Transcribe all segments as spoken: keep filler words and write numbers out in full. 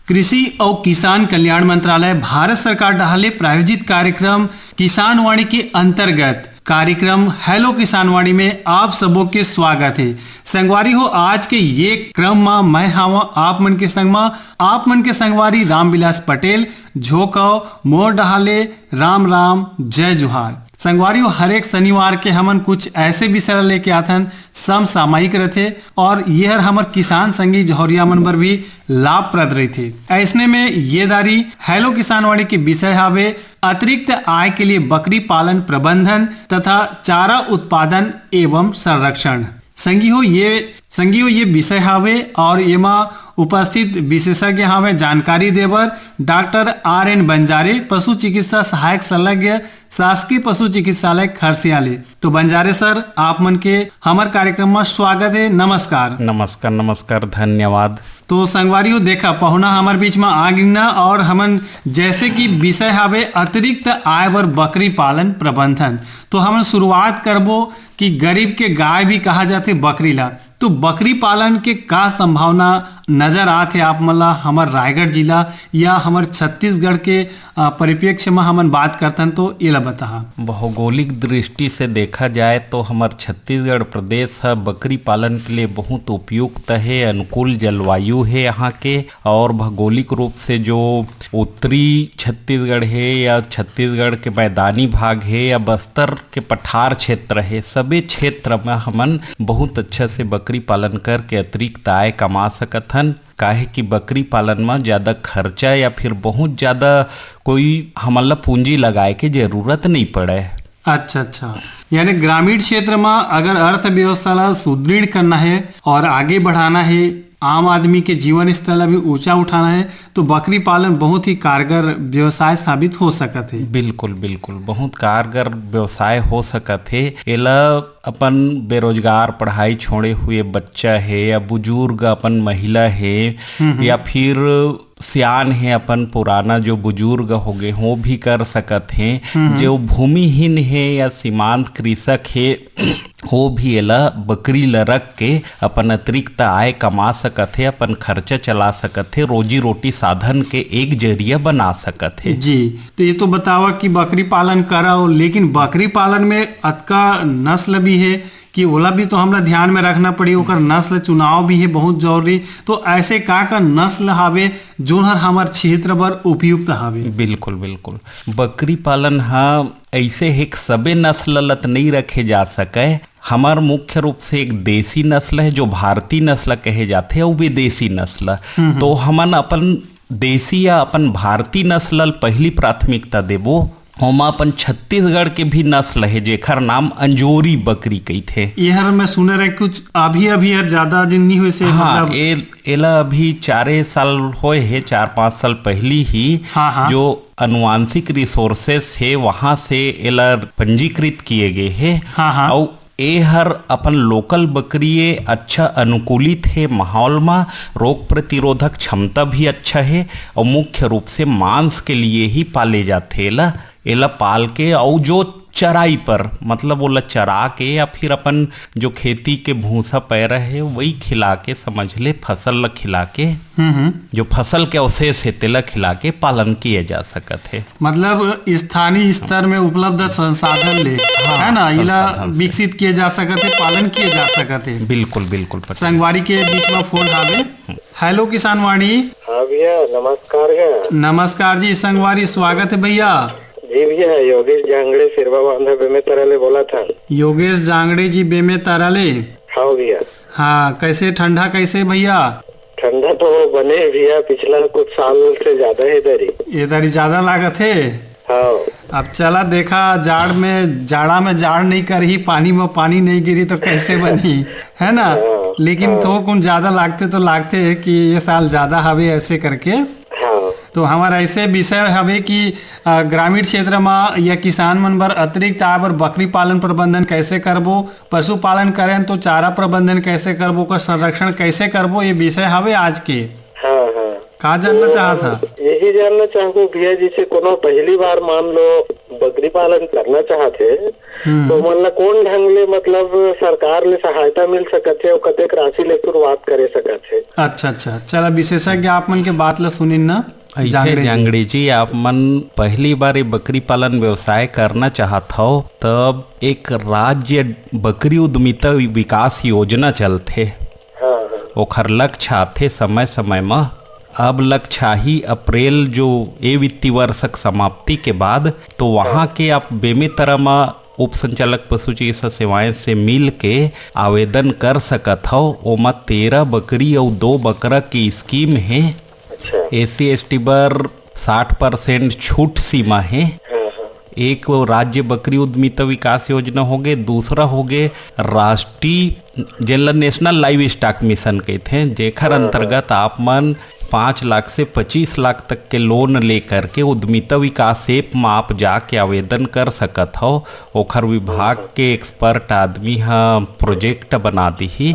कृषि अउ किसान कल्याण मंत्रालय, भारत सरकार डहार ले प्रायोजित कार्यक्रम किसानवाणी के अंतर्गत कार्यक्रम हेलो किसानवाणी में आप सबो के स्वागत हे। संगवारी हो, आज के ये क्रम म मैं हावं आप मन के संग म, आप मन के संगवारी रामविलास पटेल। झोकव मोर डहार ले राम राम, जय जोहार। संगवारी हो, हर एक शनिवार के हमन कुछ ऐसे विषय ला लेके आथन, समसामयिक रथे और ये हर हमर किसान संगी जहौरिया मन बर भी लाभप्रद रहिथे। ऐसने में ये दारी हेलो किसानवाणी के विषय हावे अतिरिक्त आय के लिए बकरी पालन प्रबंधन तथा चारा उत्पादन एवं संरक्षण। संगी हो ये, संगी हो ये विषय हावे और एमा उपस्थित विशेषज्ञ हावे जानकारी देबर डॉक्टर आर एन बंजारे, पशु चिकित्सा सहायक संलग्न, शासकीय पशु चिकित्सालय खरसिया ले। तो बंजारे सर, आप मन के हमर कार्यक्रम में स्वागत है। नमस्कार। नमस्कार, नमस्कार, धन्यवाद। तो संगवारी हो, देखा, पहुना हमर बीच में आ गिन ना और हमन जैसे कि विषय हावे अतिरिक्त आय बर बकरी पालन प्रबंधन, तो हमन शुरुआत करबो कि गरीब के गाय भी कहा जाथे बकरी ला। तो बकरी पालन के का संभावना नजर आत हे आप मन ला, हमर रायगढ़ जिला या हमर छत्तीसगढ़ के, अ, परिप्रेक्ष्य म हमन बात करथन तो एला बताहा। भौगोलिक दृष्टि से देखा जाए तो हमर छत्तीसगढ़ प्रदेश ह बकरी पालन के लिए बहुत उपयुक्त हे, अनुकूल जलवायु हे यहाँ के। और भौगोलिक रूप से जो उत्तरी छत्तीसगढ़ हे या छत्तीसगढ़ के मैदानी भाग हे या बस्तर के पठार क्षेत्र हे, सबे क्षेत्र में हमन बहुत अच्छा से बकरी पालन करके अतिरिक्त आय कमा सकत हन। काहे कि बकरी पालन में ज्यादा खर्चा या फिर बहुत ज्यादा कोई हमन ला पूंजी लगाए के जरूरत नहीं पड़े। अच्छा, अच्छा। यानी ग्रामीण क्षेत्र में अगर अर्थव्यवस्था ला सुदृढ़ करना है और आगे बढ़ाना है, आम आदमी के जीवन स्तर ला भी ऊंचा उठाना है, तो बकरी पालन बहुत ही कारगर व्यवसाय साबित हो सकत है। बिल्कुल, बिल्कुल, बहुत कारगर व्यवसाय हो सकत है। एला अपन बेरोजगार, पढ़ाई छोड़े हुए बच्चा है या बुजुर्ग अपन महिला है हम्म, हम्म। या फिर सियान हे, अपन पुराना जो बुजुर्ग हो गए, वो भी कर सकत हे। हम्म। जो भूमिहीन हे या सीमांत कृषक हे, वो भी एला बकरी ल रख के अपन अतिरिक्त आय कमा सकत हे, अपन खर्चा चला सकत हे, रोजी रोटी साधन के एक जरिया बना सकत हे। जी, तो ये तो बतावा कि बकरी पालन करव, लेकिन बकरी पालन में अतका नस्ल भी हे, कि ओला भी तो हमला ध्यान में रखना पड़ी, ओकर नस्ल चुनाव भी है बहुत जरूरी। तो ऐसे का का नस्ल हावे जोन हर हमर क्षेत्र बर उपयुक्त हावे? बिल्कुल, बिल्कुल। बकरी पालन हा ऐसे एक सबे नस्ल ल त नहीं रखे जा सके। हमर मुख्य रूप से एक देसी नस्ल है जो भारतीय नस्ल कहे जाथे, अउ विदेशी नस्ल। हम्म, हम्म। तो हमन अपन देसी या अपन भारतीय नस्ल ल पहली प्राथमिकता देबो। ओमा अपन छत्तीसगढ़ के भी नस्ल हे, जेखर नाम अंजोरी बकरी कहिथे। एहर मैं सुने रहे कुछ अभी, अभी हर ज्यादा दिन नहीं होइसे, हाँ, मतलब ए-, एला अभी चारे साल होए हे, चार पाँच साल पहली ही हाँ, हाँ। जो आनुवंशिक रिसोर्सेस हे, वहां से एला पंजीकृत किए गए हे। हाँ, हाँ। अउ ए हर अपन लोकल बकरी ए अच्छा अनुकूलित हे माहौल म, रोग प्रतिरोधक क्षमता भी अच्छा हे अउ मुख्य रूप से मांस के लिए ही पाले जाथे एला। एला पाल के अउ जो चराई पर, मतलब ओला चरा के या फिर अपन जो खेती के भूसा पैरा हे वही खिला के, समझ ले फसल ल खिला के, हम्म, हम्म। जो फसल के अवशेष हे तेला खिला के पालन किए जा सकत हे। मतलब स्थानीय स्तर में उपलब्ध संसाधन ले, हाँ, है ना, इला संसाधन से। विकसित किए जा सकत हे, पालन किए जा सकत हे। बिल्कुल, बिल्कुल, पटेल। संगवारी के बीच में फोन आवे। हेलो किसान वाणी। हाँ भैया, नमस्कार गा। नमस्कार जी संगवारी, स्वागत है भैया। जी भैया, योगेश जांगड़े सिरवा बांधा बेमेतरा ले बोला था। योगेश जांगड़े जी बेमेतरा ले। हाँ भैया। हाँ, कैसे ठंडा कैसे भैया? ठंडा तो बने हे भैया, पिछला कुछ साल से ज्यादा हे दरी। ये दरी ज्यादा लागत हे। हाँ। अब चला देखा, जाड़ में, जाड़ा में जाड़ नहीं करही, पानी में पानी नहीं गिरी तो कैसे बनी, है ना? हाँ, लेकिन हाँ। थोकुन ज्यादा लागथे तो लागथे कि ये साल ज्यादा हवे ऐसे करके। हाँ। तो हमर ऐसे विषय हवे कि, अ, ग्रामीण क्षेत्र म या किसान मन बर अतिरिक्त आय बर बकरी पालन प्रबंधन कैसे करबो, पशुपालन करें तो चारा प्रबंधन कैसे करबो, ओकर संरक्षण कैसे करबो, ये विषय हवे आज के। हाँ, हाँ। का जानना तो चाहत हा? यही जानना चाहबो भैया, जैसे कोनो पहली बार मान लो बकरी पालन करना चाहत हे, हम्म। तो मन ला कौन ढंग ले, मतलब, सरकार ले सहायता मिल सकत हे और कतेक राशि ले शुरुआत करे सकत हे? अच्छा, अच्छा, चला विशेषज्ञ आप मन के बात ला सुनिन ना। ऐसे जांगड़े जी। जांगड़े जी, आप मन पहली बार ये बकरी पालन व्यवसाय करना चाहत हव, तब एक राज्य बकरी उद्यमिता विकास योजना चलथे। हाँ, हाँ। ओखर लक्ष्य आथे समय-समय म। अब लक्ष्य आही अप्रैल, जो ए वित्तीय वर्ष के समाप्ति के बाद, तो वहाँ के आप बेमेतरा म उप संचालक पशु चिकित्सा सेवाएं से मिल के आवेदन कर सकत हव। ओमा तेरह बकरी अउ दो बकरा के स्कीम हे। अच्छा। एससी एसटी बर साठ परसेंट छूट सीमा हे। हाँ, हाँ। एक राज्य बकरी उद्यमिता विकास योजना होगे, दूसरा होगे राष्ट्रीय, जेन ल नेशनल लाइव स्टॉक मिशन कहिथे, जेखर हाँ, हाँ। अंतर्गत आप मन पाँच लाख से पच्चीस लाख तक के लोन लेकर के उद्यमिता विकास ऐप म आप जाके आवेदन कर सकत हव। ओखर विभाग के एक्सपर्ट आदमी ह प्रोजेक्ट बना दिही।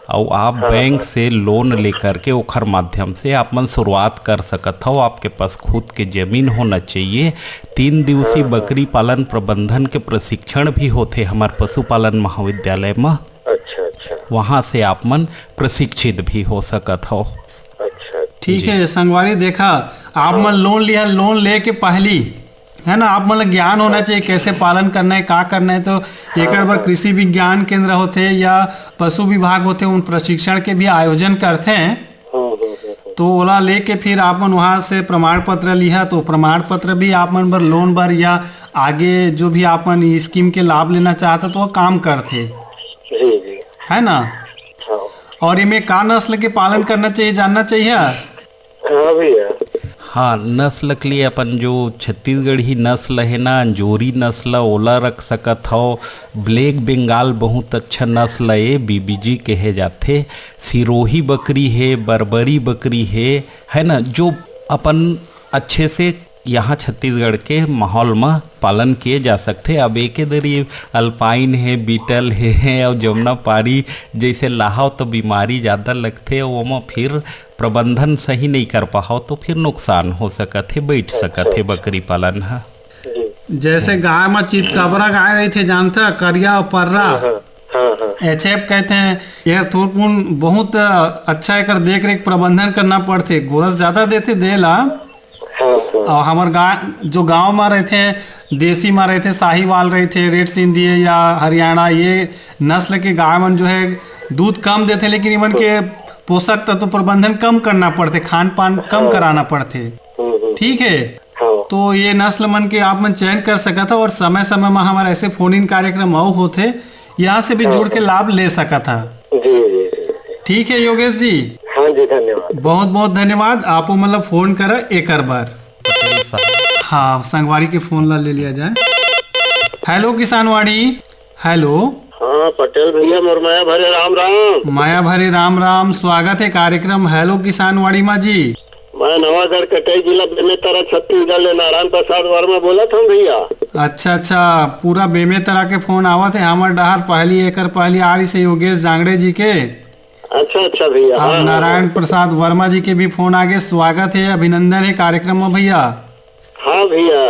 अउ आप हाँ, बैंक हाँ। से लोन लेकर के ओखर माध्यम से आप मन शुरुआत कर सकत हव। आपके पास खुद के जमीन होना चाहिए। तीन दिवसीय हाँ, हाँ। बकरी पालन प्रबंधन के प्रशिक्षण भी होथे हमर पशुपालन महाविद्यालय म। अच्छा, अच्छा। वहाँ से आप मन प्रशिक्षित भी हो सकत हव। अच्छा। ठीक जी। हे संगवारी, देखा, आप मन लोन लिया, लोन लेके पहली, है ना, आप मन ल ज्ञान होना चाहिए कैसे पालन करना है, का करना है। तो एकर बर कृषि विज्ञान केंद्र होथे या पशु विभाग होथे, उन प्रशिक्षण के भी आयोजन करथे। हम्म, हम्म, हम्म, हम्म। तो ओला लेके फिर आप मन वहाँ से प्रमाण पत्र लिहा, तो प्रमाण पत्र भी आप मन बर लोन बर या आगे जो भी आप मन स्कीम के लाभ लेना चाहत हो, तो वो काम करथे, जी, जी। है ना? हाँ। और इमे का नस्ल के पालन करना चाहिए, जानना चाहिए? हाँ भैया। हाँ, नस्ल के लिए अपन जो छत्तीसगढ़ी नस्ल हे ना, अंजोरी नस्ल, ओला रख सकत हव। ब्लैक बंगाल बहुत अच्छा नस्ल ए, बीबीजी कहे जाथे। सिरोही बकरी हे, बर्बरी बकरी हे, है ना, जो अपन अच्छे से यहाँ छत्तीसगढ़ के माहौल म पालन किए जा सकथे। अब एके दरी अल्पाइन हे, बीटल हे, हे अउ जमुना पारी जैसे लाहव तो बीमारी ज़्यादा लगथे, ओमा फिर प्रबंधन सही नहीं कर पाहव तो फिर नुकसान हो सकत हे, बैठ सकत हे बकरी पालन ह। जी। जैसे गाय म चितकबरा गाय रहिथे, जानथा, करिया अउ पर्रा, हाँ, हाँ, हाँ। एचएफ कहते हैं। ये थोरकुन बहुत अच्छा एकर देख रेख प्रबंधन करना पड़थे, गोरस ज्यादा देथे दे ला। हाँ, हाँ। और हमर गाय जो गांव म रहिथे, देसी म रहिथे, साहीवाल रहिथे, रेड सिंधी या हरियाणा, ये नस्ल के गाय मन जो है दूध कम देथे, लेकिन इमन के पोषक तत्व प्रबंधन कम करना पड़थे, खान पान कम हाँ। कराना पड़थे। हम्म, हम्म। ठीक है। हाँ। तो ये नस्ल मन के आप मन चयन कर सकत हो और समय समय में हमारा ऐसे फोन इन कार्यक्रम अउ होथे, यहाँ से भी हाँ, जुड़ के हाँ। लाभ ले सकत हा। जी, जी, जी, जी। ठीक है योगेश जी। हाँ जी, धन्यवाद। बहुत बहुत धन्यवाद, आपो मतलब फोन कर एकर बर। हाँ, संगवारी के फोन ला ले लिया जाए। हेलो किसानवाणी। हेलो। हाँ पटेल भैया, मोर मया भरे राम राम। मया भरे राम राम, स्वागत है कार्यक्रम हेलो किसानवाणी मा जी। मैं नवागढ़ कटई, जिला बेमेतरा, छत्तीसगढ़ ले नारायण प्रसाद वर्मा बोलत हूँ भैया। अच्छा अच्छा, पूरा बेमेतरा के फोन आवत है हमर डहार। पहली एकर पहली आ रही से योगेश जांगड़े जी के। अच्छा अच्छा भैया, और हाँ, हाँ, नारायण हाँ। प्रसाद वर्मा जी के भी फोन आगे। स्वागत है, अभिनंदन है कार्यक्रम में भैया। हाँ भैया।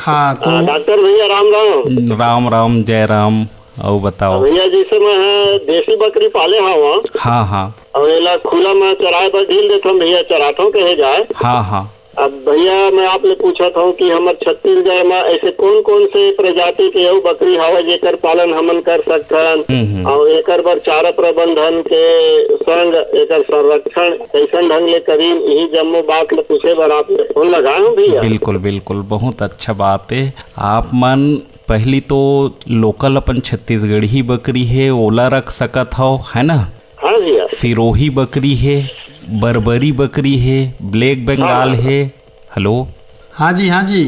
हाँ, तो हाँ, डॉक्टर भैया राम राम। राम राम, जय राम। अउ बताओ। भैया, जैसे मैं, हाँ, देसी बकरी पाले हवा। हाँ हाँ। अउ एला खुला में चराए बर ढील देथन भैया, चराथन कहे जाए। हाँ हाँ। अब भैया, मैं आप ले पूछत हूँ कि हमर छत्तीसगढ़ में ऐसे कौन कौन से प्रजाति के अउ बकरी हवय जेकर पालन हमन कर सकथन, हम्म, हम्म। अउ एकर बर चारा प्रबंधन के संग एकर संरक्षण कैसन ढंग ले करीन, यही जम्मो बात ले पूछे बर आप ले फोन लगाए हूँ भैया। बिल्कुल बिल्कुल, बहुत अच्छा बात है। आप मन पहली तो लोकल अपन छत्तीसगढ़ी बकरी हे, ओला रख सकत हव, है ना? हाँ भैया। सिरोही बकरी हे, बर्बरी बकरी हे, ब्लैक बंगाल हाँ। हे। हेलो। हाँ जी, हाँ जी।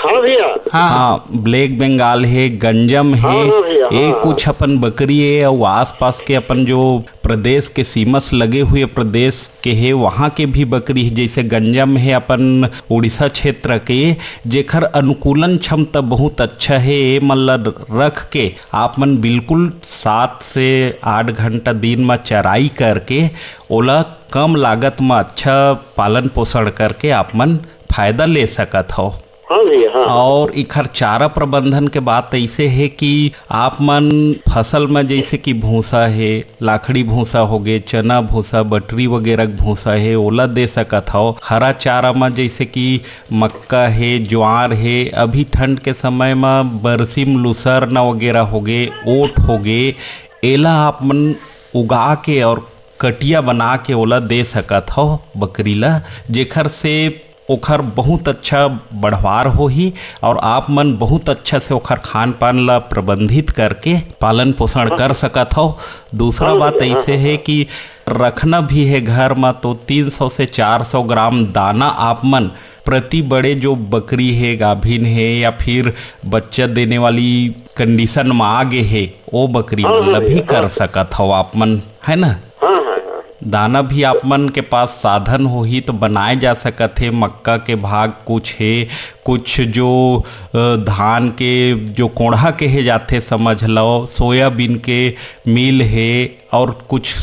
हाँ भैया। हाँ। हाँ, ब्लैक बंगाल हे, गंजम हे, हाँ, हाँ भैया, ये हाँ, कुछ हाँ। अपन बकरी हे, अउ आसपास के अपन जो प्रदेश के सीमा से लगे हुए प्रदेश के हे, वहाँ के भी बकरी हे, जैसे गंजम हे अपन उड़ीसा क्षेत्र के, जेकर अनुकूलन क्षमता बहुत अच्छा हे। ये मन ल रख के आप मन बिल्कुल सात से आठ घंटा दिन म चराई करके ओला कम लागत म अच्छा पालन पोषण करके आप मन फायदा ले सकत हव। हाँ भैया, हाँ। और इखर चारा प्रबंधन के बात ऐसे हे कि आप मन फसल में जैसे कि भूसा हे, लाखड़ी भूसा होगे, चना भूसा, बटरी वगैरह के भूसा हे, ओला दे सकत हव। हरा चारा में जैसे कि मक्का हे, ज्वार हे, अभी ठंड के समय में बरसीम, लुसरना वगैरह होगे, ओट होगे, एला आप मन उगा के और कटिया बना के ओला दे सकत हव बकरी ला, जेखर से ओखर बहुत अच्छा बढ़वार होही और आप मन बहुत अच्छा से ओखर खान पान ला प्रबंधित करके पालन पोषण कर सकत हव। दूसरा हाँ, बात हाँ, ऐसे हाँ, हे हाँ। कि रखना भी हे घर म, तो तीन सौ से चार सौ ग्राम दाना आप मन प्रति बड़े जो बकरी हे, गाभिन हे या फिर बच्चा देने वाली कंडीशन म आ गे हे, ओ बकरी हाँ, मन ला हाँ, भी हाँ। कर सकत हव आप मन, है ना? हाँ, हाँ, हाँ। दाना भी आप मन के पास साधन होही तो बनाए जा सकत हे। मक्का के भाग कुछ हे, कुछ जो, अ, धान के जो कोंढ़ा कहे जाथे, समझ लो, सोयाबीन के मील हे, और कुछ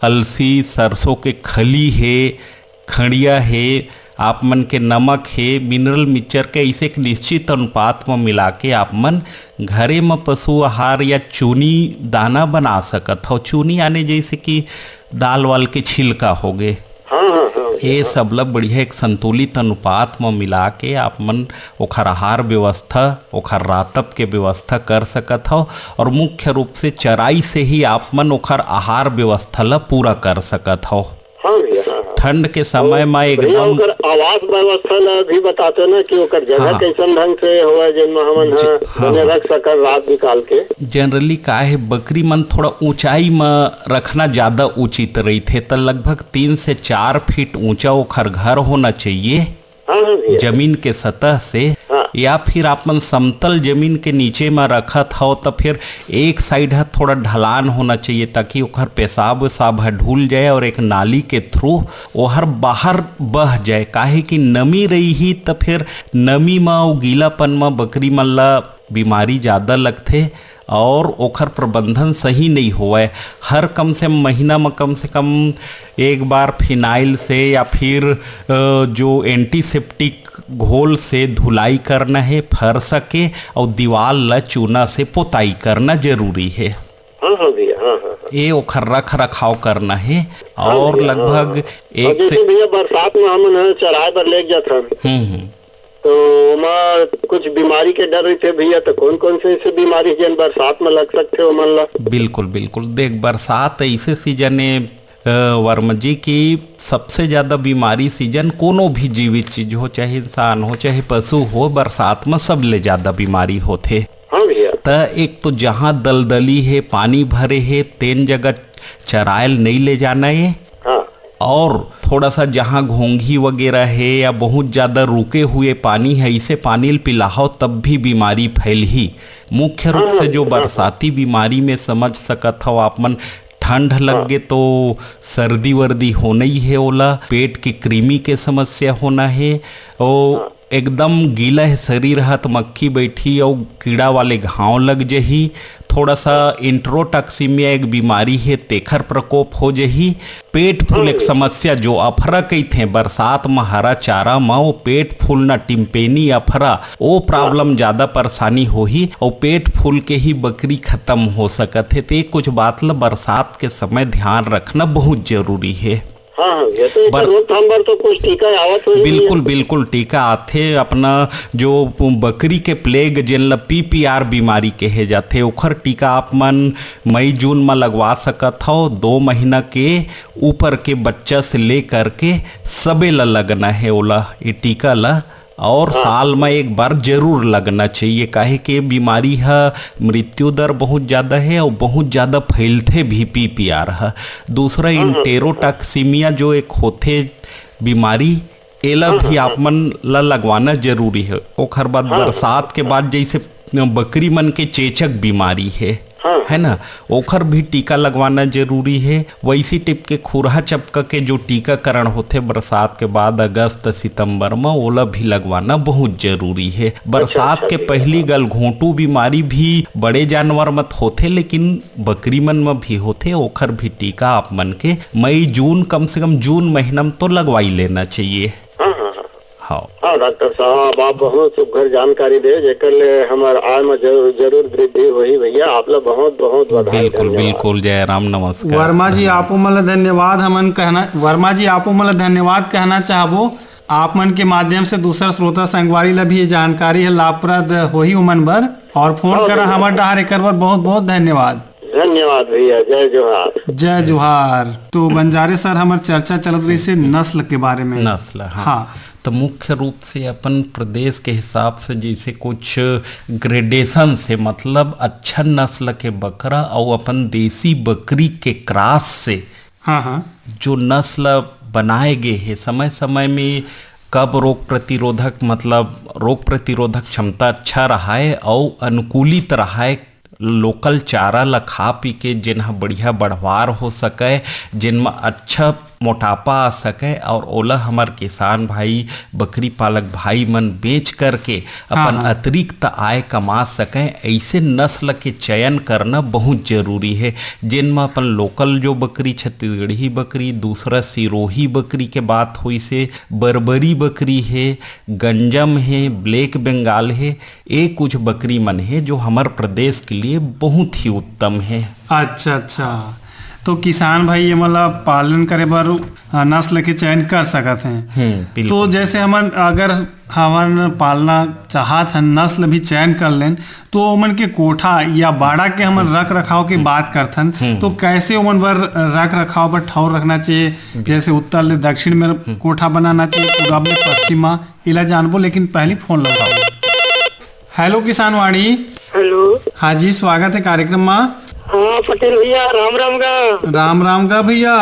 अलसी, सरसों के खली हे, खंड़िया हे, आप मन के नमक हे, मिनरल मिक्सचर के ऐसे एक निश्चित अनुपात म मिला के आप मन घरे म पशु आहार या चूनी दाना बना सकत हव। चूनी आने जैसे कि दाल वाल के छिलका होगे, हाँ, हाँ, हाँ, ये हाँ। सब ल बढ़िया एक संतुलित अनुपात म मिला के आप मन ओखर आहार व्यवस्था, ओखर रातब के व्यवस्था कर सकत हव और मुख्य रूप से चराई से ही आप मन ओखर आहार व्यवस्था ल पूरा कर सकत हव। हाँ भैया, हाँ, हाँ। ठंड के समय और म भैया, एकदम ओकर आवास व्यवस्था ला भी बताते ना कि ओकर जगह हाँ। कैसन ढंग से होवय, जेन म हमन जी, ह हाँ, बने हाँ। रख सकन रात बिकाल के। जनरली का हे, बकरी मन थोड़ा ऊंचाई म रखना ज्यादा उचित रहिथे, त लगभग तीन से चार फीट ऊंचा ओखर घर होना चाहिए। हाँ, हाँ भैया। जमीन के सतह से हाँ। या फिर आप मन समतल जमीन के नीचे म रखत हव, त फिर एक साइड ह थोड़ा ढलान होना चाहिए, ताकि ओखर पेशाब वेशाब ह ढुल जाए और एक नाली के थ्रू ओहर बाहर बह जाए। काहे कि नमी रही, त फिर नमी म अउ गीलापन म बकरी मन ला बीमारी ज्यादा लगथे और ओखर प्रबंधन सही नहीं होवय। हर कम से महीना म कम से कम एक बार फिनाइल से या फिर, अ, जो एंटीसेप्टिक घोल से धुलाई करना हे, फर्श के, और दीवाल ल चूना से पोताई करना जरूरी हे। हाँ, हाँ भैया, हाँ, हाँ, हाँ। ये ओखर रख रखाव करना हे हाँ और भैया, हाँ, लगभग हाँ। एक और से जैसे भैया बरसात में हमन ह चराए बर लेग जाथन, हम्म, हम्म। तो ओमा कुछ बीमारी के डर रहिथे भैया, तो कौन कौन से ऐसे बीमारी जेन बरसात में लग सकथे ओमन ला? बिल्कुल, बिल्कुल। देख, बरसात ऐसे सीजन ए, अ, वर्मा जी, कि सबसे ज्यादा बीमारी सीजन कोनो भी जीवित चीज हो, चाहे इंसान हो, चाहे पशु हो, बरसात में सबले ज्यादा बीमारी होथे। हाँ भैया। त एक तो जहाँ दलदली हे, पानी भरे हे, तेन जगह चरायल नहीं ले जाना हे। हाँ। और थोड़ा सा जहाँ घोंघी वगैरह हे या बहुत ज्यादा रुके हुए पानी हे, इसे पानी ल पिलाहो तब भी बीमारी फैलही। मुख्य रूप हाँ, से जो हाँ, हाँ। बरसाती बीमारी में समझ सकत हव आप मन, ठंड लग हाँ। गे तो सर्दी वर्दी होना ही हे, ओला पेट के कृमि के समस्या होना हे, ओ हाँ। एकदम गीला हे शरीर ह, त मक्खी बैठी अउ कीड़ा वाले घाव लग जही। थोड़ा सा इंट्रोटॉक्सीमिया एक बीमारी हे, तेखर प्रकोप हो जही। पेट फूल एक हाँ। समस्या जो अफरा कहिथे, बरसात म हरा चारा म वो पेट फूलना, टिम्पेनी अफरा, वो प्रॉब्लम ज्यादा परेशानी होही। अउ पेट फूल के ही बकरी खत्म हो सकत हे। ते कुछ बात ल बरसात के समय ध्यान रखना बहुत जरूरी हे। हाँ, हाँ, ये तो एकर बर- रोकथाम बर तो कुछ टीका आवत होही बिल्कुल, भैया। बिल्कुल, टीका आथे। अपना जो बकरी के प्लेग, जेन ल पीपीआर बीमारी कहे जाथे, ओखर टीका आप मन मई जून म लगवा सकत हव। दो महीना के ऊपर के बच्चा से लेकर के सबे ल लगना हे ओला, ये टीका ल। और हाँ। साल म एक बार जरूर लगना चाहिए, काहे के बीमारी ह मृत्यु दर बहुत ज्यादा हे और बहुत ज्यादा फैलथे भी पीपीआर ह। दूसरा, हाँ, हाँ। इंटेरोटॉक्सीमिया जो एक होथे बीमारी, एला हाँ, भी हाँ, आप हाँ। मन ला लगवाना जरूरी है। ओखर बाद हाँ, हाँ। बरसात के बाद जैसे बकरी मन के चेचक बीमारी है, हाँ। है ना, ओखर भी टीका लगवाना जरूरी है। वैसी टिप के खुरहा चपका के जो टीकाकरण होथे बरसात के बाद अगस्त सितंबर में, ओला भी लगवाना बहुत जरूरी है। बरसात अच्छा, के अच्छा। पहली गलघोंटू बीमारी भी बड़े जानवर में होथे, लेकिन बकरी मन में भी होथे। ओखर भी टीका आप मन के मई जून, कम से कम जून महीना में तो लगवाई लेना चाहिए। हाँ, हाँ, हाँ। हाँ। हाँ, डॉक्टर साहब, आप बहुत सुघर जानकारी दे, जेकर ले हमर आय में जरूर, जरूर वृद्धि होही। भैया, आप ला बहुत, बहुत बधाई, बिल्कुल, धन्यवाद। बिल्कुल, जय राम, नमस्कार। वर्मा जी, आपो मन ला धन्यवाद हमन कहना, वर्मा जी, आपो मन ला धन्यवाद कहना चाहबो। आप मन के माध्यम से दूसर श्रोता संगवारी ला भी ये जानकारी है लाभप्रद होही उमन बर। और फोन हाँ, करा भैया। हमर डहार, एकर बर बहुत, बहुत धन्यवाद। धन्यवाद भैया, जय जोहार। जय जोहार। तो बंजारे सर, हमर चर्चा चलत रही से नस्ल के बारे में। नस्ल, हाँ। हाँ। तो मुख्य रूप से अपन प्रदेश के हिसाब से जैसे कुछ ग्रेडेशन से, मतलब अच्छा नस्ल के बकरा और अपन देसी बकरी के क्रॉस से हाँ, हाँ। जो नस्ल बनाए गए हे, समय समय में कब रोग प्रतिरोधक, मतलब रोग प्रतिरोधक क्षमता अच्छा रहा है और अनुकूलित रहा है, लोकल चारा ला खा पी के, जेन ह बढ़िया बढ़वार हो सके, जेन म अच्छा मोटापा आ सके, और ओला हमर किसान भाई, बकरी पालक भाई मन बेच करके हाँ, अपन हाँ। अतिरिक्त आय कमा सके, ऐसे नस्ल के चयन करना बहुत जरूरी है, जेन म अपन लोकल जो बकरी, छत्तीसगढ़ी बकरी, दूसरा सिरोही बकरी के बात होइसे, बरबरी बकरी है, गंजम है, ब्लैक बंगाल है, ए कुछ बकरी मन हे जो हमर प्रदेश के लिए बहुत ही उत्तम हे। अच्छा, अच्छा। तो किसान भाई ये मतलब पालन करे बर, अ, नस्ल के चयन कर सकत हैं। हम्म, बिल्कुल। तो जैसे हमन अगर हमन पालना चाहत हन, नस्ल भी चयन कर लेन, तो ओमन के कोठा या बाड़ा के हमन रख रखाव के बात करथन, हम्म। तो कैसे ओमन बर रख रखाव बर ठौर रखना चाहिए? जैसे उत्तर ले दक्षिण में कोठा बनाना चाहिए, पूरब ले पश्चिम में, इला जानबो, लेकिन पहली फोन लगाओ। हेलो किसान वाणी। हेलो। हाँ जी, स्वागत है कार्यक्रम में। हाँ पटेल भैया, राम राम गा। राम राम गा भैया।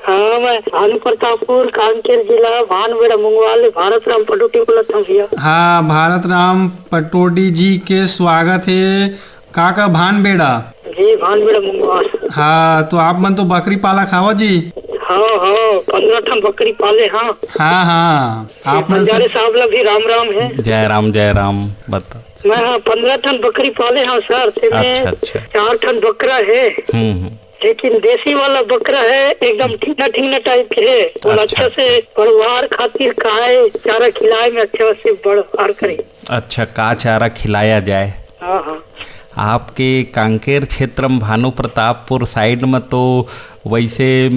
हाँ, मैं भानु प्रतापपुर, कांकेर जिला, भानबेड़ा मुंगवाल, भारत राम पटोटी बोलत हूँ भैया। हाँ, भारत राम पटोटी जी के स्वागत है। का का भानबेड़ा? जी, भानबेड़ा मुंगवाल। हाँ, तो आप मन तो बकरी पाला खावा जी। हाँ, हाँ, पंद्रह ठन बकरी पाले हाँ। हाँ, हाँ, आप मन से बंजारे साहब ला भी राम राम है। जय राम, जय राम। बता। मैं हाँ, पंद्रह ठन बकरी पाले हाँ सर, तेमे अच्छा, अच्छा। चार ठन बकरा है। हम्म, हम्म। लेकिन देसी वाला बकरा है, एकदम ठीकना ठीकना टाइप के है। वो अच्छा। अच्छा से परिवार खातिर खाए, चारा खिलाए में अच्छा से बढ़वार करे। अच्छा, का चारा खिलाया जाए? हाँ, हाँ। आपके कांकेर क्षेत्र में, भानु प्रतापपुर साइड में तो वैसे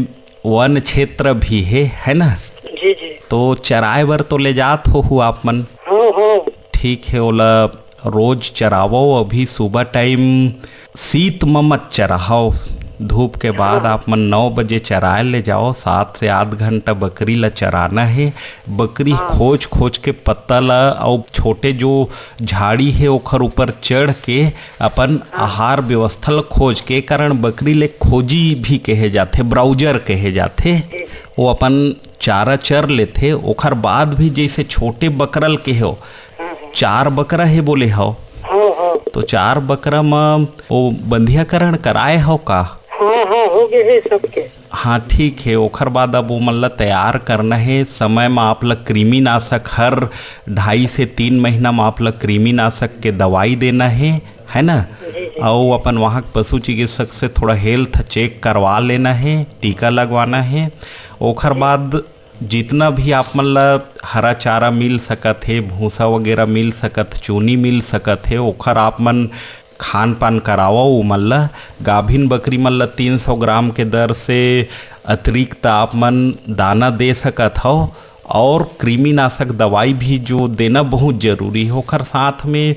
वन क्षेत्र भी है, है ना? जी, जी। तो चराए बर तो ले जात होहू आप मन? हाँ, हाँ। ठीक है, ओला रोज चरावो। अभी सुबह टाइम शीत म मत चराहव। धूप के बाद हाँ। आप मन नौ बजे चराए ले जाओ, सात से आठ घंटा बकरी ला चराना है। बकरी हाँ। खोज खोज के पत्ता ला, अउ छोटे जो झाड़ी है ओखर ऊपर चढ़ के अपन हाँ। आहार व्यवस्था ला खोज के, कारण बकरी ले खोजी भी कहे जाथे, ब्राउजर कहे जाथे। जी। वो अपन चारा चर लेथे, ओखर बाद भी जैसे छोटे बकरल के हो, हाँ, हाँ। चार बकरा हे बोले हो, हाँ, हाँ। तो चार बकरा म वो बंधियाकरण कराए हो का? हाँ, हाँ, हो गए है सबके। हाँ, ठीक है। ओखर बाद अब ओमन ला तैयार करना है। समय म आप ला कृमिनाशक, हर ढाई से तीन महीना म आप ला कृमिनाशक के दवाई देना है, है ना? जी, जी। अउ अपन वहाँ के पशु चिकित्सक से थोड़ा हेल्थ चेक करवा लेना है, टीका लगवाना है। ओखर बाद जितना भी आप मन ला हरा चारा मिल सकत हे, भूसा वगैरह मिल सकत, चूनी मिल सकत हे, ओखर आप मन खान पान करावव। ओमन ला, गाभिन बकरी मन ला तीन सौ ग्राम के दर से अतिरिक्त आप मन दाना दे सकत हव, और कृमिनाशक दवाई भी जो देना बहुत जरूरी है। ओखर साथ में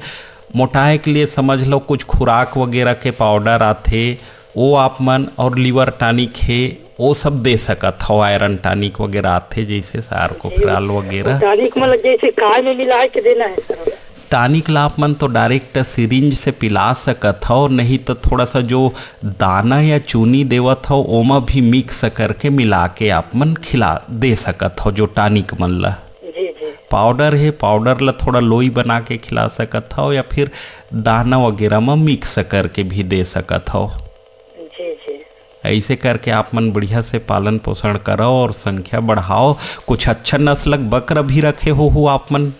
मोटाए के लिए समझ लो कुछ खुराक वगैरह के पाउडर आथे, वो आप मन, और लिवर टॉनिक है, वो सब दे सकत हव। आयरन टॉनिक वगैरह आथे, जैसे सारकोफ्राल वगैरह। टॉनिक मतलब जैसे काय में मिला के देना है सर? टॉनिक ला आप मन तो डायरेक्ट सिरिंज से पिला सकत हव, नहीं तो थोड़ा सा जो दाना या चूनी देवत हव, ओमा भी मिक्स करके मिला के आप मन खिला दे सकत हव, जो टॉनिक मन ला। पाउडर हे, पाउडर ला थोड़ा लोई बना के खिला सकत हव या फिर दाना वगैरह म मिक्स करके भी दे सकत हव। जी, जी। ऐसे करके आप मन बढ़िया से पालन पोषण करव और संख्या बढ़ाव। कुछ अच्छा नस्ल के बकरा भी रखे होहू आप मन?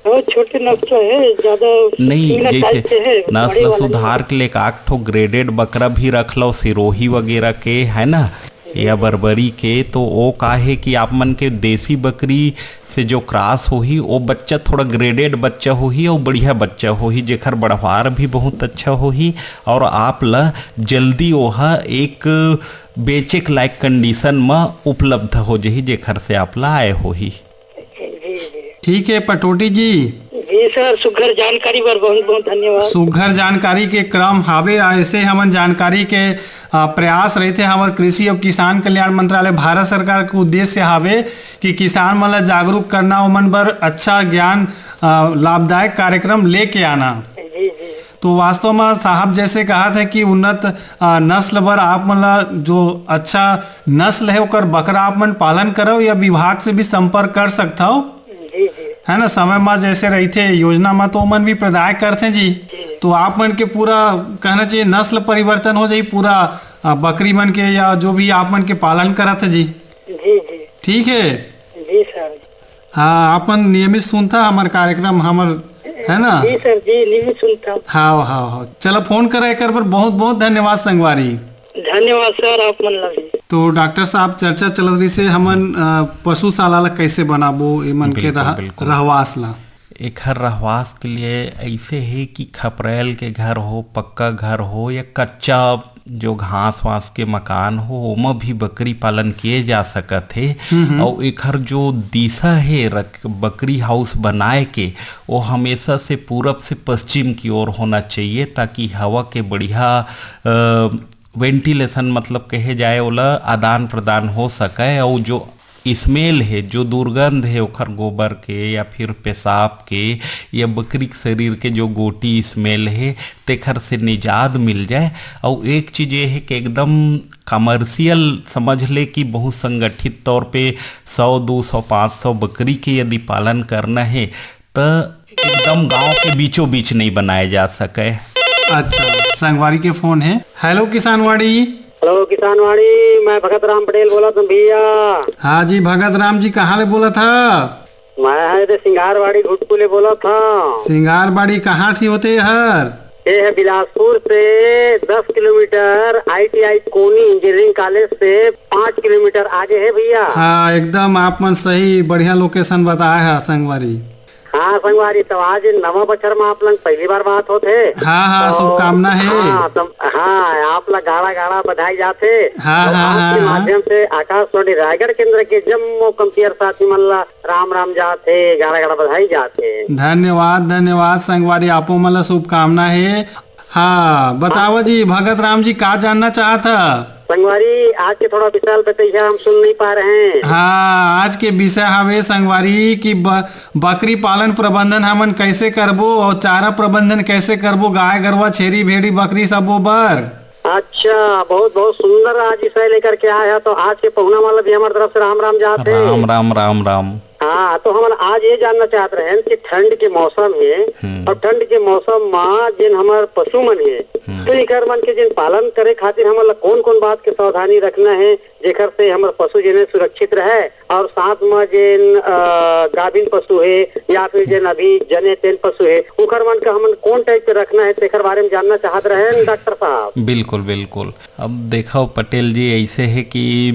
वो छोटे नस्ल है, ज्यादा नहीं, सींगना जैसे टाइप के है, नस्ल बड़े वाला नहीं। सुधार के लिए एक आध ठो ग्रेडेड बकरा भी रख लो, सिरोही वगैरह के, है ना, या बर्बरी के। तो वो का है कि आप मन के देसी बकरी से जो क्रॉस होही, वो बच्चा थोड़ा ग्रेडेड बच्चा होही और बढ़िया बच्चा होही, जेकर बढ़वार भी बहुत अच्छा होही और आप ला जल्दी ओहा एक बेचे के लायक कंडीशन म उपलब्ध हो जही, जेकर से आप ला आय होही। जी, जी। ठीक है पटोटी जी। जी सर, सुघर जानकारी बर बहुत बहुत धन्यवाद। सुघर जानकारी के क्रम हावे, आ, ऐसे हमन जानकारी के, आ, प्रयास रहिथे हमर कृषि और किसान कल्याण मंत्रालय भारत सरकार के उद्देश्य हावे कि किसान मन ला जागरूक करना, ओमन बर अच्छा ज्ञान, आ, लाभदायक कार्यक्रम लेके आना। जी, जी। तो वास्तव में साहब जैसे कहा था कि उन्नत, आ, नस्ल बर आप मन ला जो अच्छा नस्ल है ओकर बकरा आप मन पालन करव या विभाग से भी संपर्क कर सकथव। जी, जी। है ना, समय मा जैसे रहिथे योजना मा तो ओमन भी प्रदाय करथे जी। जी। तो आप मन के पूरा कहना चाहिए नस्ल परिवर्तन हो जाही पूरा, आ, बकरी मन के या जो भी आप मन के पालन करत है जी। जी, जी। ठीक है। जी सर। हाँ, आप मन नियमित सुनता हमर कार्यक्रम, हमर, है ना? जी सर, जी, नियमित सुनता हूँ। हाँ, हाँ, हाँ। चला फोन करा एकर बर बहुत बहुत धन्यवाद संगवारी। धन्यवाद सर, आप मन ला भी। तो डॉक्टर साहब, चर्चा चलत रही से हमन, अ, पशुशाला ला कैसे बनाबो, एमन के बिल्कुल, रह-, बिल्कुल। रहवास ला। एखर रहवास के लिए ऐसे हे कि खपरैल के घर हो, पक्का घर हो या कच्चा जो घास वास के मकान हो, ओमा भी बकरी पालन किए जा सकत हे। हम्म, हम्म। अउ एखर जो दिशा हे रख-, बकरी हाउस बनाए के, वो हमेशा से पूरब से पश्चिम की ओर होना चाहिए, ताकि हवा के बढ़िया, अ, वेंटिलेशन मतलब कहे जाए, ओला आदान प्रदान हो सके। अउ जो स्मेल हे, जो दुर्गंध हे ओखर गोबर के या फिर पेशाब के या बकरी के शरीर के जो गोटी स्मेल हे, तेखर से निजात मिल जाए। अउ एक चीज ये हे कि एकदम कमर्शियल समझ ले कि बहुत संगठित तौर पे सौ, दो सौ, पाँच सौ बकरी के यदि पालन करना हे, त एकदम गांव के बीचों बीच नहीं बनाए जा सके। अच्छा, संगवारी के फोन है। हेलो किसानवाड़ी। हेलो किसानवाड़ी, मैं भगत राम पटेल बोलत हूँ भैया। हाँ जी भगत राम जी, कहाँ ले बोलत हा? मैं है इधर सिंगारवाड़ी घुटकू ले बोलत हूँ। सिंगारवाड़ी कहाँ ठी होते हर? ये है बिलासपुर से दस किलोमीटर, आईटीआई कोनी इंजीनियरिंग कॉलेज से पाँच किलोमीटर आगे है भैया। हाँ, एकदम आप मन सही, बढ़िया लोकेशन बताए हा संगवारी। हाँ संगवारी, तो आज नवा बछर में आप लंग पहली बार बात होत हे। हाँ, हाँ, तो शुभकामना हे। हाँ, तो, हाँ, आप ला गाड़ा गाड़ा बधाई जाथे। हाँ, तो हाँ, आपके हाँ, हाँ। माध्यम से आकाशवाणी रायगढ़ केंद्र के जम्मो कंपियर साथी मन ला राम राम जाथे, गाड़ा गाड़ा बधाई जाथे। धन्यवाद, धन्यवाद संगवारी, आपो मन ला शुभकामना हे। हाँ, बतावा जी, भगत राम जी का जानना चाहत ह? संगवारी, आज के थोड़ा विशाल बतैया हम सुन नहीं पा रहे हैं। हाँ, आज के विषय हवे संगवारी कि ब-, बकरी पालन प्रबंधन हमन कैसे करबो और चारा प्रबंधन कैसे करबो, गाय गरवा, छेरी भेड़ी, बकरी सबो बर। अच्छा, बहुत बहुत सुंदर आज विषय लेकर के आए हैं। तो आज के पहुना वाला भी हमारे तरफ से राम राम जात है। राम राम, राम राम। हाँ, तो हमन आज ये जानना चाहत रहेन कि ठंड के मौसम हे हम्म। और ठंड के मौसम मा जिन हमर पशु मन हे, हम्म। तो एकर मन के जिन पालन करे खातिर हमन ला कौन-कौन बात के सावधानी रखना हे, जेकर से हमर पशु जेन हे सुरक्षित रहे और साथ मा जेन, अ, गाभिन पशु हे या फिर जेन अभी जने तेन पशु हे, ओकर मन का हमन कौन टाइप के रखना हे, तेकर बारे में जानना चाहत रहेन डॉक्टर साहब। बिल्कुल, बिल्कुल। अब देखो पटेल जी, ऐसे हे कि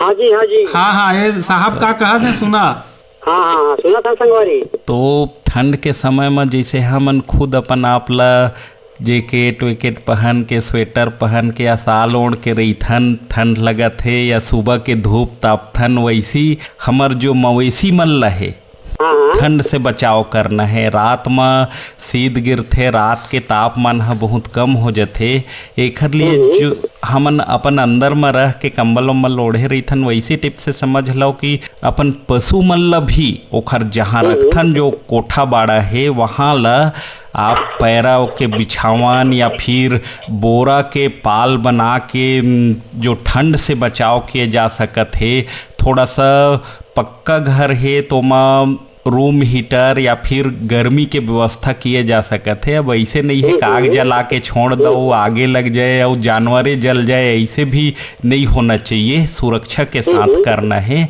हाँ जी, हाँ जी। हाँ, हाँ, ये साहब का कहत हे, सुना। हाँ, हाँ, हाँ, सुना था संगवारी। तो ठंड के समय में जैसे हमन खुद अपन आप ला जैकेट वैकेट पहन के, स्वेटर पहन के या शाल ओढ़ के रहिथन, ठंड लगत हे या सुबह के धूप तापथन, वैसी हमर जो मवेशी मन ला हे, हाँ, हाँ। ठंड से बचाव करना हे। रात म शीत गिरथे, रात के तापमान ह बहुत कम हो जथे। एखर लिए हम्म। जो हमन अपन अंदर म रह के कंबल उम्बल ओढ़े रहिथन, वैसे टिप से समझ लो कि अपन पशु मन ल भी ओखर जहाँ हम्म। रखथन, जो कोठा बाड़ा हे, वहाँ ल आप पैरा के बिछावन या फिर बोरा के पाल बना के, उम, जो ठंड से बचाव किए जा सकत हे। थोड़ा सा पक्का घर हे तो ओमा रूम हीटर या फिर गर्मी के व्यवस्था किए जा सकत हे। अब ऐसे नहीं है कि आग जला के छोड़ दो, आगे लग जाए और जानवरे जल जाए, ऐसे भी नहीं होना चाहिए। सुरक्षा के साथ करना है। अ,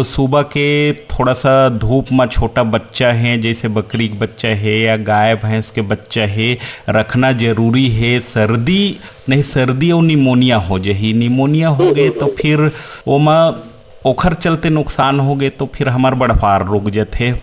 सुबह के थोड़ा सा धूप में छोटा बच्चा है, जैसे बकरी के बच्चा है या गाय भैंस के बच्चा है, रखना जरूरी है। सर्दी नहीं, सर्दी और निमोनिया हो जाही। निमोनिया हो गए तो फिर ओमा ओखर चलते नुकसान हो गए तो फिर हमार बढ़पार रुक जथे।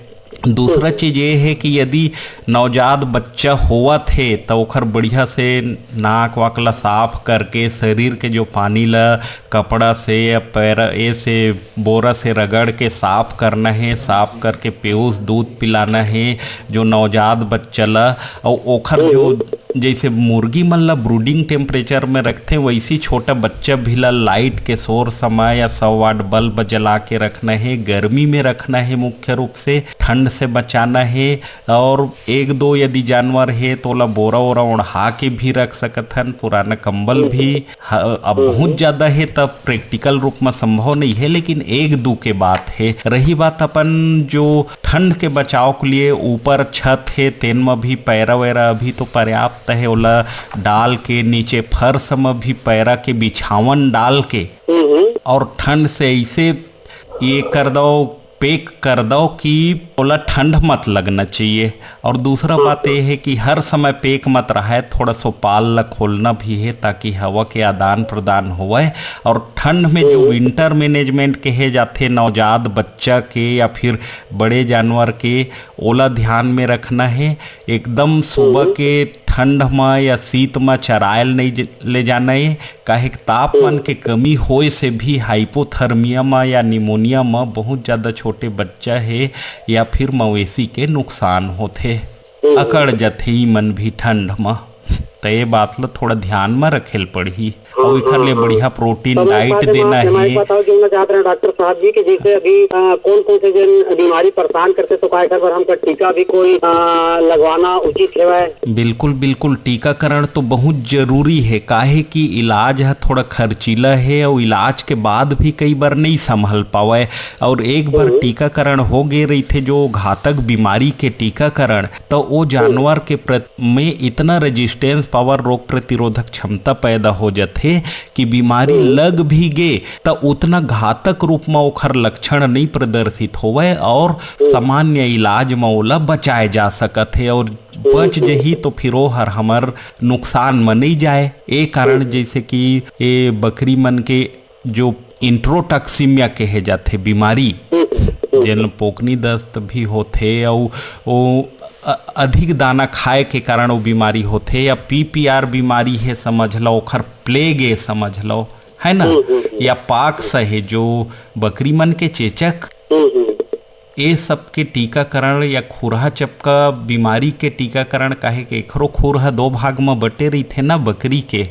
दूसरा चीज ये है कि यदि नवजात बच्चा होवत हे तो ओखर बढ़िया से नाक वाक ला साफ करके, शरीर के जो पानी ला कपड़ा से या पैर ए से बोरा से रगड़ के साफ करना है। साफ करके पेउस दूध पिलाना है जो नवजात बच्चा ला। और ओखर जो जैसे मुर्गी मन ला ब्रूडिंग टेम्परेचर में रखथे, वैसी छोटा बच्चा भी ला लाइट के सोर्स समय या सौ वाट बल्ब जला के रखना है। गर्मी में रखना है मुख्य रूप से, ठंड से बचाना है। और एक दो यदि जानवर है तो ओला बोरा ओरा ओढ़ा के भी रख सकत हन, पुराना कंबल भी। ह-, अब बहुत ज्यादा है तब प्रैक्टिकल रूप में संभव नहीं है, लेकिन एक दो के बात है। रही बात अपन जो ठंड के बचाव के लिए ऊपर छत है, तेन म भी पैरा वैरा अभी तो पर्याप्त है, ओला डाल के नीचे फर्श म भी पैरा के बिछावन डाल के और ठंड से ऐसे ये कर दो, पैक कर दो कि ओला ठंड मत लगना चाहिए। और दूसरा बात ये है कि हर समय पैक मत रहे, थोड़ा सो पाल ला खोलना भी है ताकि हवा के आदान प्रदान होवे। और ठंड में जो विंटर मैनेजमेंट कहे जाथे नवजात बच्चा के या फिर बड़े जानवर के, ओला ध्यान में रखना है। एकदम सुबह के ठंड म या शीत म चरायल नहीं ज-, ले जाना है, काहे कि तापमान के कमी होए से भी हाइपोथर्मिया म या निमोनिया म बहुत ज्यादा छोटे बच्चा है या फिर मवेशी के नुकसान होथे, अकड़ जथे ई मन भी ठंड म। त ये बात ल थोड़ा ध्यान म रखे ल पड़ही। अउ एखर ले बढ़िया प्रोटीन डाइट देना है। बताओ, जानना चाहत रहे डॉक्टर साहब जी कि जैसे अभी, अ, कौन कौन से जन बीमारी परेशान करथे, तो का एकर बर हमका टीका भी कोई, अ, लगवाना उचित हेवय? बिल्कुल, बिल्कुल, टीकाकरण तो बहुत जरूरी है, काहे कि इलाज ह थोड़ा खर्चीला है और इलाज के बाद भी कई बार नहीं संभल पावय। और एक बार टीकाकरण हो गे रहिथे, जो घातक बीमारी के टीकाकरण, तो वो जानवर के प्रति में इतना रेजिस्टेंस पावर, रोग प्रतिरोधक क्षमता पैदा हो जाथे कि बीमारी लग भी गे त उतना घातक रूप म ओखर लक्षण नइ प्रदर्शित होवय और सामान्य इलाज म ओला बचाए जा सकत हे और बच जही तो फिर ओहर हमर नुकसान म नइ जाए। ए कारण जैसे कि ए बकरी मन के जो इंट्रोटॉक्सिमिया कहे जाथे बीमारी, जेन पोकनी दस्त भी होथे, अउ ओ अ-, अधिक दाना खाए के कारण वो बीमारी होथे, या पीपीआर बीमारी हे समझ लो, ओखर प्लेग ए समझ लो, है ना, या पाक्स हे जो बकरी मन के चेचक, ए सब के टीकाकरण या खुरहा चपका बीमारी के टीकाकरण, काहे के एखरो खुरहा दो भाग म बटे रहिथे ना बकरी के,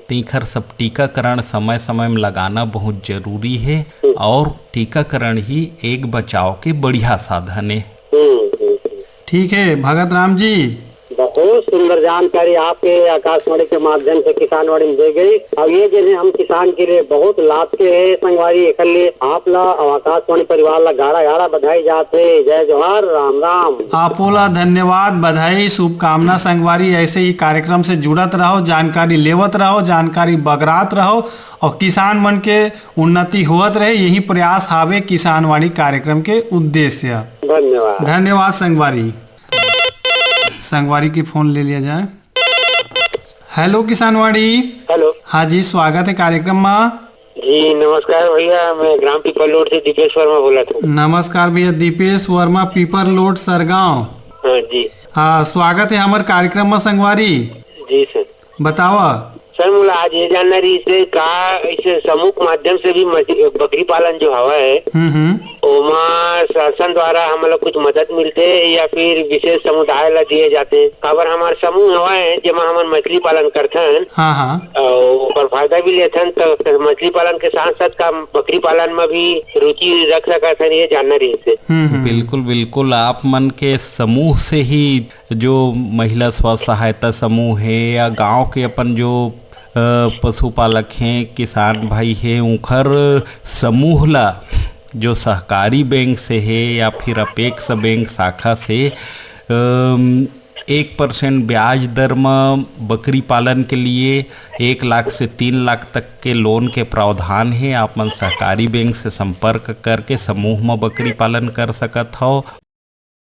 तेखर सब टीकाकरण समय समय में लगाना बहुत जरूरी हे। और टीकाकरण ही एक बचाव के बढ़िया साधन हे। ठीक है भगत राम जी। बहुत सुंदर जानकारी आपके आकाशवाणी के माध्यम से किसानवाणी में दे गई। अब ये जो है हम किसान के लिए बहुत लाभ के है संगवारी, एकर लिए आप ला और आकाशवाणी परिवार ला गाड़ा गाड़ा बधाई जात हे। जय जोहार, राम राम। आपो ला धन्यवाद, बधाई, शुभकामना संगवारी। ऐसे ही कार्यक्रम से जुड़त रहो, जानकारी लेवत रहो, जानकारी बगरात रहो और किसान मन के उन्नति होवत रहे, यही प्रयास हावे किसानवाणी कार्यक्रम के उद्देश्य। धन्यवाद। धन्यवाद संगवारी। संगवारी की फोन ले लिया जाए। हेलो किसानवाणी। हेलो। हाँ जी, स्वागत है कार्यक्रम में। जी नमस्कार भैया, मैं ग्राम पीपर लोड से दीपेश वर्मा बोला था। नमस्कार भैया, दीपेश वर्मा, पीपर लोड सरगांव। हाँ जी। हाँ, स्वागत है हमारे कार्यक्रम में संगवारी। जी सर। बतावा। सर, मोला आज ये जानना रहिस हे का ऐसे समूह के माध्यम से भी मछ-, बकरी पालन जो हवा है, हम्म, हम्म। ओमा शासन द्वारा हमन ला कुछ मदद मिलथे या फिर विशेष समुदाय ला दिए जाथे? काबर हमार समूह हवा है, जेमा हमन मछली पालन करथन। हाँ, हाँ। अउ ओकर फायदा भी लेथन, तो मछली पालन के साथ-साथ का बकरी पालन में भी रुचि रख सकत हन, ये जानना रहिस हे। हम्म, हम्म। बिल्कुल, बिल्कुल। आप मन के समूह से ही जो महिला स्व सहायता समूह हे या गांव के अपन जो, अ, पशुपालक हे, किसान भाई हे, उंखर समूह ला जो सहकारी बैंक से हे या फिर अपेक्स बैंक शाखा से, अम, एक परसेंट ब्याज दर म बकरी पालन के लिए एक लाख से तीन लाख तक के लोन के प्रावधान हे। आप मन सहकारी बैंक से संपर्क करके समूह म बकरी पालन कर सकत हव।